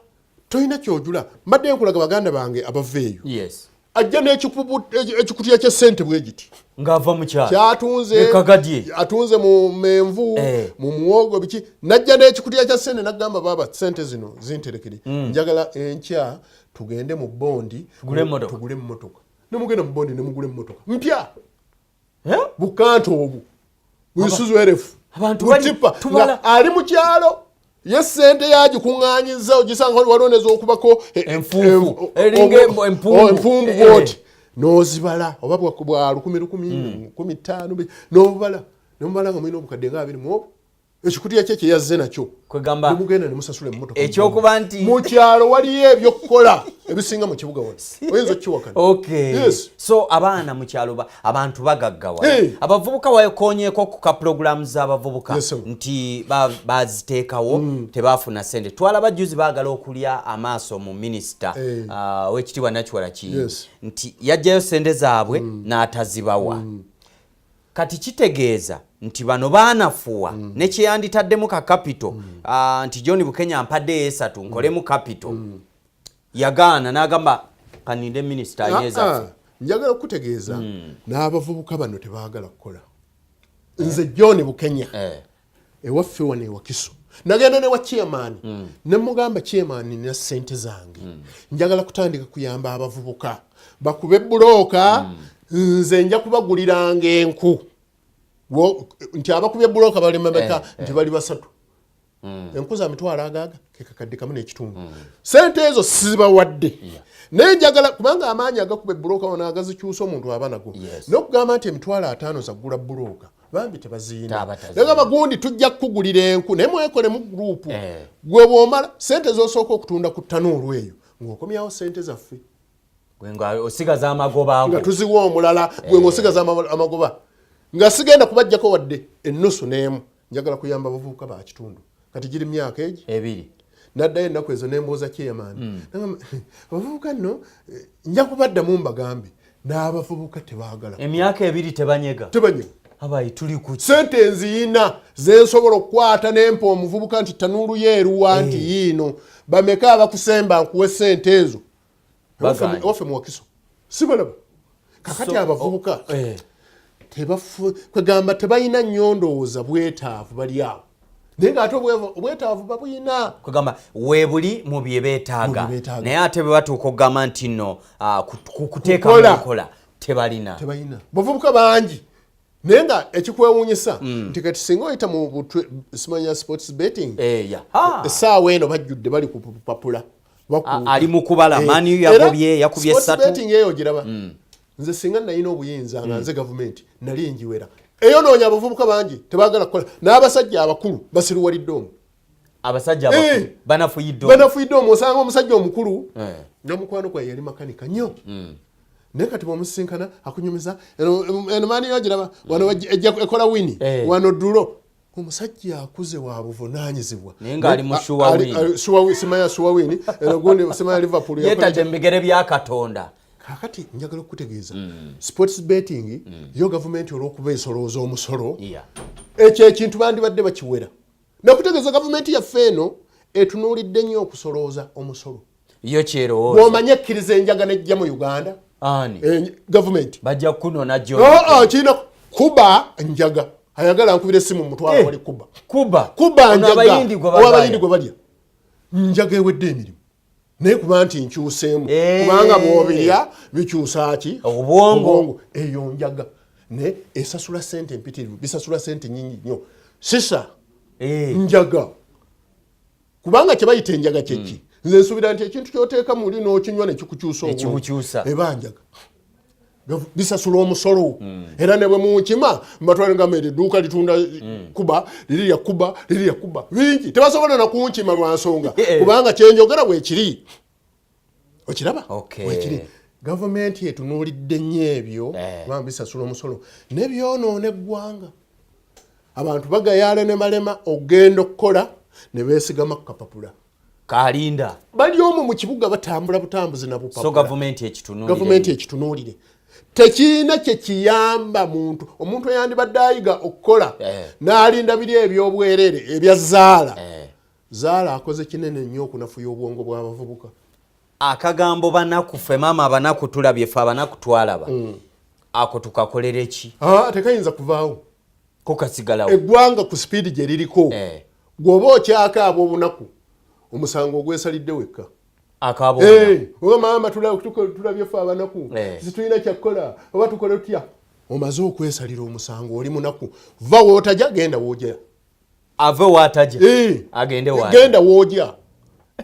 tolina kyojula. Mbadde nkulaga baganda bange abava eyo, ajja n'ekikutiya kya ssente bwe giti. Ng'ava mu kyalo. Kyatunze. Ekagadi. Atunze mu menvu, mu muwogo, biki, najja n'ekikutiya kya ssente nagamba, "Baaba, ssente zino zinterekere, njagala enkya tugende mu bondi." Tugule emmotoka. Tugule emmotoka. Nemugenda mu bondi nemugula emmotoka mpya. Eh? Bukanta obwo buisuzu erefu. Abantu butipa. tubala- Nga ali mu kyalo ye sente yagikuŋŋanyiza, ogisanga waliwo nezokubako Enfuufu. Eringa empumbu. Empumbu bwoti n'ozibala, oba bwa 1000 1000, 15,000, n'obubala nemubala nga mulina obukadde nga 20 mu obwo, ekikutiya kye kyeyazze nakyo. Kwegamba Nemugenda nemusasula emmotoka. Ekyokuba nti Mu kyalo waliyo ebyokukola ebisinga mu kibuga wano, oyinza okukiwakana. Yes. So abaana mu kyalo abantu bagaggawala. Abavubuka, wakonyeko ku ka puroguramu z'abavubuka Yes, sir. nti baziteekawo, tebafuna sente. Twalaba juzi baagala okulya amaaso mu minisita owekitiibwa Nakiwala Kiyingi, nti yajjayo sente zaabwe n'atazibawa. Kati kitegeeza nti bano baanafuwa nekyeyanditaddemu ka capital, nti John Bukenya mpadde esatu nkolemu capital, yagaana n'agamba kaninde minisita anyezaffe. Ah, njagala okutegeeza n'abavubuka bano tebaagala kukola. Nze John Bukenya, ewaffe wano ewakiso nagenda newa chairman, nemugamba, "Chairman, nina sente zange, njagala kutandika kuyamba abavubuka bakube bulooka. Nze nja kubaguliranga enku." Nti abakubye bulooka bali mameka? Nti bali basatu. Enku za mitwalo agaaga kekakadde kamu n'ekitundu. Sente ezo sibawadde, naye njagala, kubanga amaanyi agakuba ebulooka wano agazikyusa omuntu aba nago. N'okugamba nti 50,000 zaggula bulooka, bambi tebaziina. Taba taziina. Nagamba, "Gundi, tujja kukugulira enku, naye mwekolemu gurupu. Gwe bw'omala sente z'osooka okutunda ku ttanuulu eyo, ng'okomyawo sente zaffe." Gwe nga osigaza amagoba ago. Nga tuziwa omulala, gwe ng'osigaza amagoba. Nga sigenda kubajjako wadde ennusu n'emu, njagala kuyamba bavubuka ba kitundu. Kati giri myaka egi 2. Naddayo ennaku ezo nembuuza chairman. Nagamba, "Abavubuka nno, nja kubaddamu mbagambe." N'abavubuka tebaagala. Emyaka 2 tebanyega? Tebanyega. Abayi, tuli ku ki? Sente nziyina zensobola okukwata nempa omuvubuka nti tanuulu yeeruwa, nti yiino, bameka abakusemba nkuwe sente ezo? Bagaanye. Waffe muwakiso sibalaba kakati. Abavubuka tebafu, kwegamba tebalina nnyo ndowooza bwetaavu, bali awo, naye ngaate obwetaavu babuyina. Kugamba weebuli mu bye beetaaga. Mu bye beetaaga. Naye ate bwe batuuka okugamba nti nno kuteeka mu Kukola. nkola, tebalina. Tebalina, bavubuka bangi. Naye nga ekikwewuunyisa nti kati singa oyita mu butwe, simanya sports betting, Eh, ya. Ha! essaawa eno bajjudde, bali ku bupapula. Ali mu kubala. Man U yagobye, yakubye Sports ssatu. betting eyo giraba. Nze singa nalina obuyinza nga nze gavumenti, nali njiwera. Eyo noonya abavubuka bangi tebaagala kukola, n'abasajja abakulu basiruwalidde omwo. Abasajja abakulu banafuyidde omwo. Banafuyidde omwo. Osanga omusajja omukulu n'omukwano gwe yali makanika nnyo, naye kati bwomusisinkana akunyumiza, "Eno Man U giraba wano, ekola win wano draw." Omusajja akuze wa buvunaanyizibwa. Naye ng'ali mu sure win. Simanya sure win eno gundi, simanya Liverpool yakola. Yeetadde mu bigere bya Katonda. Kakati njagala okukutegeeza, sports betting yo gavumenti olw'okuba esolooza omusolo, ekyo ekintu bandibadde bakiwera. Nakutegeeza, gavumenti yaffe eno etunuulidde nnyo okusolooza omusolo. Yo kyerowooza. Bw'omanye ekkiriza enjaga nejja mu Uganda. Ani? Gavumenti. Bajja kunona jo. Oo, kirina kuba njaga. Ayagala nkubira essimu, mutwala wali kuba. Kuba. Kuba Ono njaga. abayindi gwe Oba bagaya. abayindi gwe balya njaga ewedde emirimu, naye kuba nti nkyuseemu, kubanga bw'obirya bikyusa ki? Obwongo. Eyo njaga naye esasula sente empitirivu, bisasula sente nyingi nnyo sisa. Njaga, kubanga kyebayita enjaga kyeki? Nze nsuubira nti ekintu kyoteeka muli n'okinywa nekikukyusa obwongo. Nekikukyusa. Eba njaga. Bisasula omusolo. Era ne bwe munkima mbatwale, ngamba eri edduuka litunda kuba liri lya kuba, liri lya kuba bingi, tebasobola nakunkima lwa nsonga, kubanga kyenjogera bwekiri. Okiraba? Bwekiri. Gavumenti etunuulidde nnyo ebyo, kubanga bisasula omusolo nebyonoona eggwanga. Abantu bagayaala ne balema okugenda okukola ne beesigama ku kapapula. Kalinda. Bali omwo mu kibuga batambula butambuzi na So bupapula. Gavumenti ekitunuulire. Gavumenti ekitunuulire. Tekiina kyekiyamba muntu. Omuntu eyandibadde ayiga okukola n'alinda biri ebyobwerere ebya zaala. Zaala akoze kinene nnyo okunafuya obwongo bw'abavubuka. Akagambo banaku, ffe maama abanaku tulabye, ffe abanaku twalaba, ako tukakolere ki? Ah, tekayinza kuvaawo. Ko kasigalawo. Eggwanga ku sipiidi gye liriko, gweoba okyakaaba obunaku, omusango ogwesalidde wekka. Akaaba Eh, oba maama tulabye ffe abanaku, situlina kyakkola, oba tukole tutya? Omaze okwesalira omusango, oli munaku. Va wootajja, genda woojja. Ave waataja. Agende waajja. Genda woojja.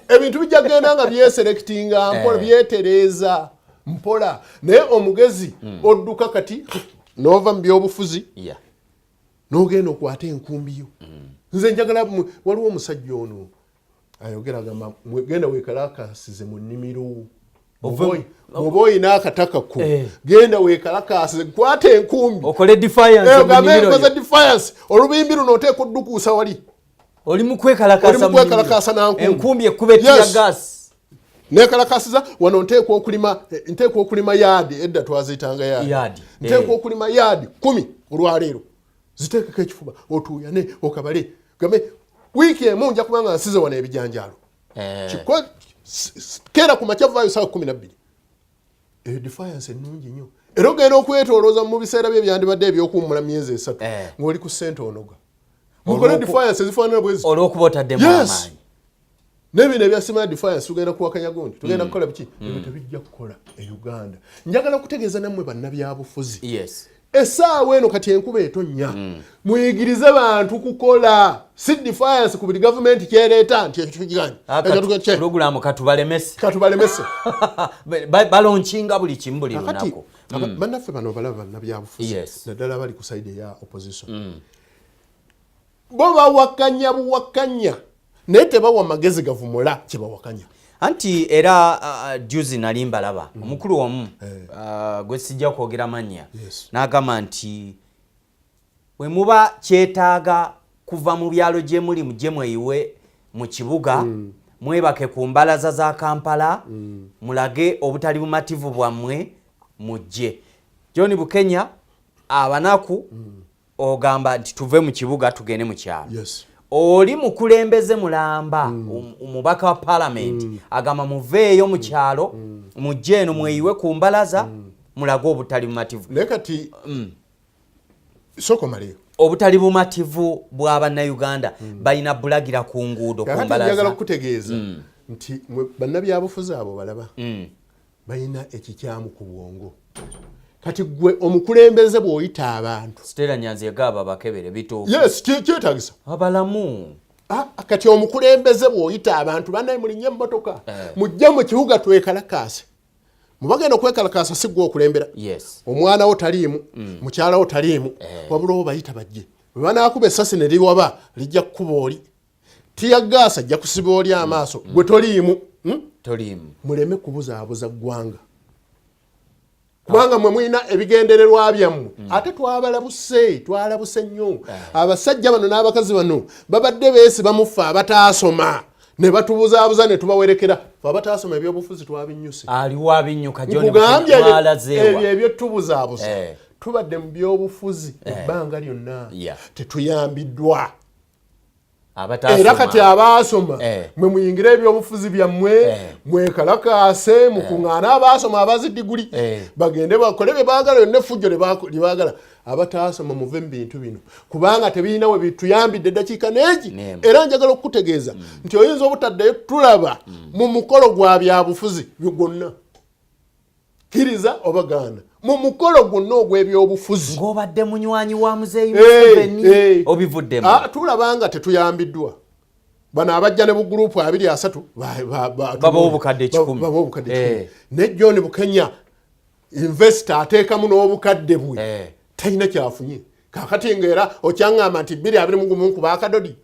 Ebintu bijja kugenda nga byeselectinga mpola, byetereeza mpola. Naye omugezi odduka kati n'ova mu byobufuzi n'ogenda okwata enkumbi yo. Nze njagala waliwo omusajja ono ayogera, agamba, "Genda weekalakasize mu nnimiro." Bw'oba oyina akataka ko, genda weekalakasize, kwata enkumbi. Okole defiance mu Ogambe nnimiro nkoze yo. defiance, olubimbi luno oteeka oddukuusa wali. Oli mu kwekalakasa. Oli mu mu nnimiro. kwekalakasa na nkumbi. Enkumbi ekkuba etya gas. Nekalakasiza wano, nteekwa okulima, nteekwa okulima yaadi, edda twaziyitanga yaadi. Yaadi, Nteekwa okulima yaadi 10 olwaleero. Ziteekeko ekifuba, otuuyane, okabale, gambe wiiki emu nja kuba nga nsize wano ebijanjaalo. Keera ku makya, vaayo saawa 12. Eyo defiance ennungi nnyo. Era ogenda okwetolooza mu biseera bye byandibadde ebyokuwummula myezi 3 Eh. ng'oli ku ssente onoga. Mukole defiance ezifaanana bwe ziti. Olw'okuba otaddemu Yes. amaanyi. N'ebino ebya defiance, tugenda kuwakanya gundi, tugenda kukola biki, ebyo tebijja kukola e Uganda. Njagala kutegeeza nammwe bannabyabufuzi, essaawa eno kati enkuba etonnya, muyigirize bantu kukola, si defiance ku buli gavumenti kyereeta nti ekyo tukiganye, ekyo Pulogulaamu katubalemese. Katubalemese. Balaunchinga buli kimu buli Kakati lunaku. bannaffe bano balaba bannabyabufuzi, naddala bali ku side eya opposition, bo bawakanya buwakanya, naye tebawa magezi gavumula kyebawakanya. Anti era juzi nali mbalaba omukulu omu, gwe sijja kwogera mannya, n'agamba nti bwe muba kyetaaga kuva mu byalo gye muli mujje mweyiwe mu kibuga, mwebake ku mbalaza za Kampala, mulage obutali bumativu bwammwe, mujje. John Bukenya, abanaku ogamba nti tuve mu kibuga tugende mu kyalo. Oli mukulembeze mulamba, omubaka wa palamenti, agamba muveeyo mu kyalo, mujje eno mweyiwe ku mbalaza, mulage obutali bumativu. Naye kati sooka omaleyo. Obutali bumativu bwa bannayuganda balina bulagira ku nguudo, ku Kakati njagala mbalaza. okutegeeza nti mwe bannabyabufuzi abo balaba balina ekikyamu ku bwongo. Kati gwe omukulembeze bw'oyita abantu, Stella Nyanzi yagaba bakebere bituufu. Yes, kyetagisa. Abalamu. Ah, kati omukulembeze bw'oyita abantu, bannaye mulinye emmotoka, mujje mu kibuga twekalakaase, mubagenda okwekalakaasa, si gwe okulembera. Omwana wo taliimu, mukyala wo taliimu, wabula wo bayita bajje. Bwe banaakuba essasi ne liwaba, lijja kukuba oli, tear gas ajja kusiba oli amaaso, gwe toliimu. Toliimu. Muleme kubuzaabuza ggwanga, kubanga mwe mulina ebigendererwa byammwe. Ate twabalabuse, twalabuse nnyo. Abasajja bano n'abakazi bano babadde beesiba muffe abataasoma ne batubuzaabuza ne tubawerekera. Fe abataasoma ebyobufuzi twabinnyuse. Aliwo abinyuka, John. Nkugambye, ebyo Mwalazeewa? Ebyetubuzaabuza, tubadde mu byobufuzi ebbanga lyonna, tetuyambiddwa. Abataasoma. Era kati abaasoma, mwe muyingire ebyobufuzi byammwe, mwekalakaase, mukuŋŋaane abaasoma abazi diguli, bagende bakole bye baagala yonna, effujjo lye baagala. Abataasoma muve mu bintu bino, kubanga tebirina we bituyambidde eddakiika neegi. N'emu. Era njagala okukutegeeza nti oyinza obutaddayo tulaba mu mukolo gwa byabufuzi gwonna, kkiriza oba gaana, mu mukolo gwonna ogw'ebyobufuzi. Ng'obadde munywanyi wa muzeeyi Museveni, obivuddemu. Ah, tulaba nga tetuyambiddwa. Bano abajja ne bugurupu abiri asatu Babawa obukadde 100. Babawa obukadde 100. Ne John Bukenya investor ateekamu n'obukadde bwe, talina kyafunye. Kakati ngaera okyaŋŋamba nti 221 nkuba akadodi.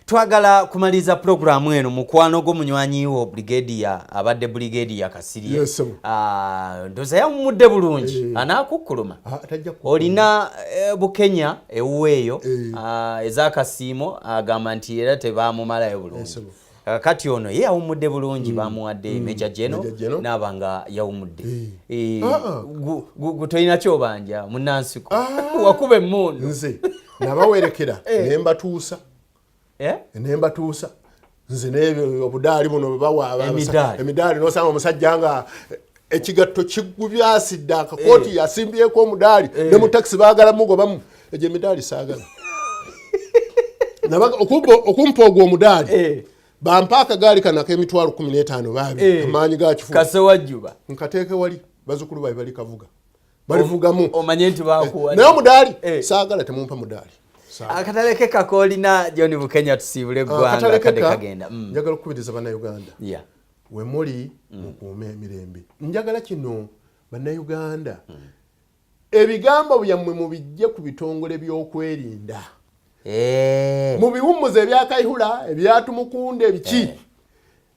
Twagala kumaliriza pulogulaamu eno. Mukwano gwo, munywanyi wo brigadier, abadde brigadier Kasirye. Yes, sir. Ah, ndowooza yawummudde bulungi, anaakukkuluma. Ah, tajja Olina Bukenya ewuweeyo, ez'akasiimo, agamba nti era tebamumalayo bulungi. Sir. Kati ono ye yawummudde bulungi, bamuwadde Major General, Major General. naaba nga yawummudde. Ah. Tolina kyobanja munansiko, wakuba emmundu. Nze nabawerekera ne mbatuusa, Eh? ne mbatuusa nze n'ebyo obudaali buno bwe bawa Emidaali. Emidaali, nosanga omusajja nga ekigatto kigubyasidde, akakooti yasimbyeko omudaali, ne mu takisi baagala mugobamu. Egyo emidaali saagala. Okumpa ogwo omudaali, bampa akagaali kano ak'emitwalo 15 baabi, amaanyi ga kifuba. Kasewajjuba. Nkateeke wali, bazukulu babe bali kavuga, balivugamu. Omanye nti bakuwa. Naye omudaali saagala, temumpa mudaali. Saagala. Akataleke kakoolina, John Bukenya, tusiibule eggwanga, akadde Akatalekeka, kagenda. Njagala okukubiriza bannayuganda, we muli mukuume emirembe. Njagala kino, bannayuganda, ebigambo byammwe mubijje ku bitongole by'okwerinda, mubiwummuze ebyakaihula, ebyatumukunda, ebiki.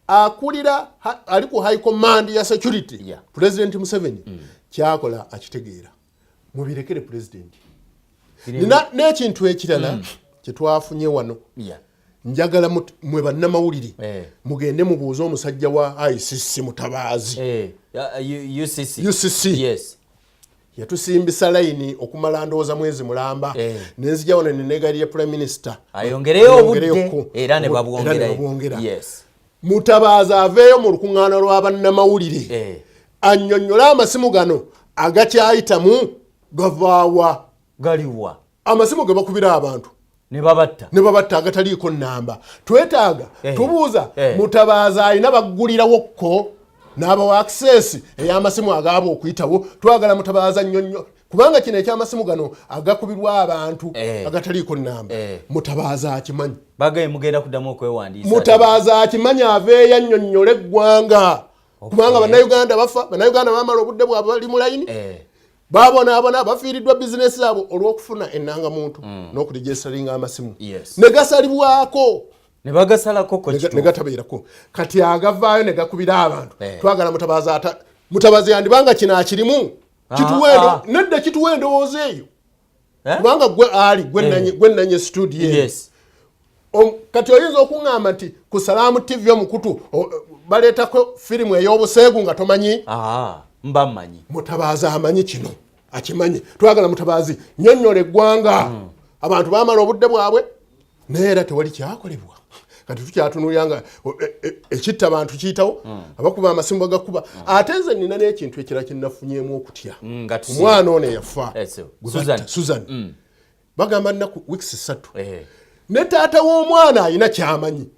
Akulira ali ku high command ya security, President Museveni, kyakola akitegeera, mubirekere president. Nina n'ekintu ekirala kyetwafunye wano. Njagala mwe bannamawulire mugende mubuuze omusajja wa ICC, Mutabaazi. UCC. UCC. Yes. Yatusimbisa layini okumala ndowooza mwezi mulamba, nenzija wano nenegalira Prime Minister ayongereyo obudde. Ayongereyoko. Era ne Era ne babwongerayo. babwongera. Mutabaazi aveeyo mu lukuŋŋaana lwa bannamawulire, annyonnyole amasimu gano. Agakyayitamu gavaawa? Galiwa? Amasimu ge bakubira abantu ne babatta. Ne babatta agataliiko namba. Twetaaga tubuuza Mutabaazi alina baggulirawo n'abawa access ey'amasimu agaabwe okuyitawo. Twagala Mutabaaza nnyo nnyo, kubanga kino ekyamasimu gano agakubirwa abantu agataliiko namba, Mutabaaza akimanyi. Bagaye mugenda kuddamu okwewandiisa. Mutabaaza akimanyi, aveeyo annyonnyola eggwanga, kubanga Bannayuganda bafa, Bannayuganda bamala obudde bwabwe bali mu layini, babonaabona, bafiiriddwa bizinesi zaabwe olw'okufuna enangamuntu n'okuregisteringa amasimu ne gasalibwako. Ne bagasalako ko. Ne gatabeerako. Kati agavaayo ne gakubira abantu. Twagala Mutabazi ata Mutabazi yandibanga kino akirimu. Nedda, kituwa endowooza eyo. Kubanga gwe ali gwe nanye studio eyo. Kati oyinza okuŋŋamba nti ku Salaamu TV omukutu baleetako firimu ey'obuseegu nga tomanyi? Ah, mba mmanyi. Mutabaazi amanyi kino, akimanyi. Twagala Mutabaazi nyonnyola eggwanga. Abantu bamala obudde bwabwe, naye era tewali kyakolebwa. Kati tukyatunulira nga ekitta abantu kiyitawo, abakuba amasimu bagakuba. Ate nze nina n'ekintu ekirala kyenafunyemu okutya. Nga tusiima. Omwana ono eyafa So, gwe Susan. batta, Susan, bagamba nnaku weeks 3. Ne taata w'omwana alina kyamanyi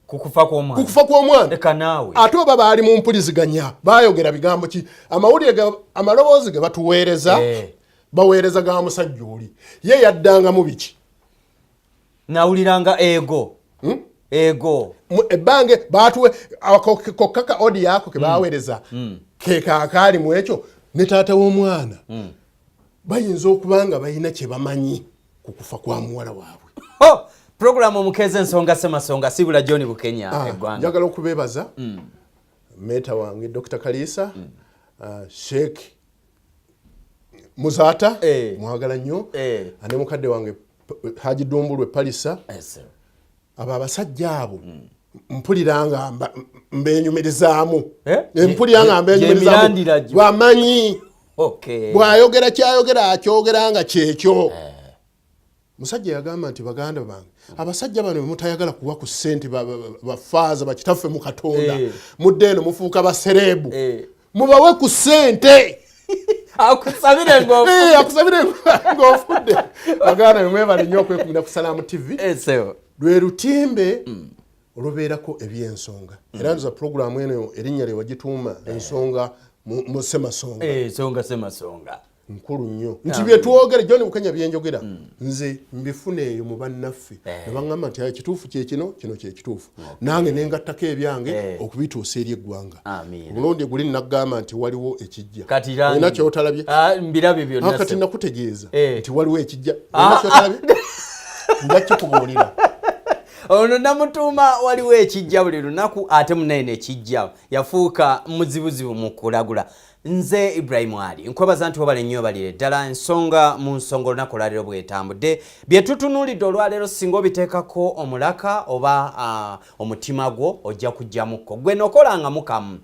Ku kufa kw'omwana. Ku kufa kw'omwana. Leka naawe. Ate oba baali mu mpuliziganya, baayogera bigambo ki? Amawulire amaloboozi ge batuweereza, baweereza ga musajja oli. Ye yaddangamu biki? Nawuliranga ego ego. Ebbange batuwe kokka ka audio ako ke baweereza ke kaakaali mu ekyo. Ne taata w'omwana bayinza okuba nga balina kye bamanyi ku kufa kwa muwala waabwe. Ho! Puroguramu Omukeeza, Ensonga Semasonga, sibula John Bukenya. Eggwanga. Njagala okubeebaza meta wange Dr Kalisa, Sheikh Muzaata, mwagala nnyo, ne mukadde wange Haji Dumbulwe Palisa. Yes, sir. Abo abasajja abo mpulira nga mbenyumirizaamu. Eh? Mpulira nga mbenyumirizaamu. Gyemirandira gyo. Bamanyi bw'ayogera kyayogera, akyogera nga kyekyo. Musajja yagamba nti, "Baganda bange, abasajja bano bemutayagala kuwa ku ssente, bafaaza bakitaffe mu Katonda, mudde eno mufuuka basereebu, mubawe ku ssente." Akusabire ngo Akusabire ng'ofudde. Baganda be, mwebale nnyo okwekumira ku Salaamu TV. Sebo. Lwe lutimbe olubeerako ebyensonga, era nza puroguramu eno erinnya lye wagituuma Ensonga mu Semasonga. Ensonga Semasonga. Nkulu nnyo nti byetwogere, John Bukenya byenjogera nze mbifuna eyo mu bannaffe ne baŋŋamba nti, "Aye, kituufu kyekino, kino kyekituufu." Nange nengattako ebyange okubituusa eri eggwanga. Amiina. Omulundi guli nagamba nti waliwo ekijja. Kati rangi. Olina kyotalabye? Ah, mbirabye byonna. Kati sebo. nakutegeeza nti waliwo ekijja. Ah, Olina kyotalabye, nja kikubuulira. Ono namutuuma Waliwo Ekijja buli lunaku, ate munaye nekijja yafuuka muzibuzibu mu kulagula. Nze Ibrahimu Ali, nkwebaza nti webale nnyo, balire ddala. Ensonga mu nsonga olunaku olwaleero bwetambudde, bye tutunuulidde olwaleero, singa obiteekako omulaka oba omutima gwo, ojja kujjamukko gwe nokolangamu kamu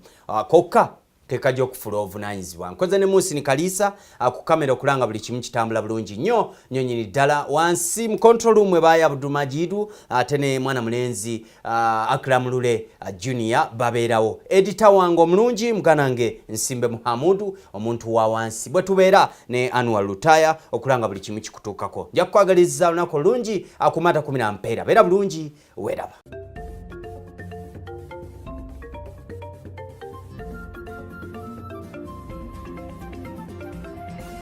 kokka kekajja okufula obuvunanyizibwa. Nkoze ne Musini Kaliisa ku kamera okulanga buli kimu kitambula bulungi nnyo nnyo nyini ddala. Wansi mu control room ebaaya Abdumajidu, ate ne mwana mulenzi Akram Lule Junior babeerawo. Editor wange omulungi muganda wange Nsimbe Muhamudu, omuntu wa wansi, bwe tubeera ne Anwar Lutaya okulanga buli kimu kikutuukako. Nja kukwagaliza olunaku olungi. Akumata 10 na mpeera. Beera bulungi, weeraba.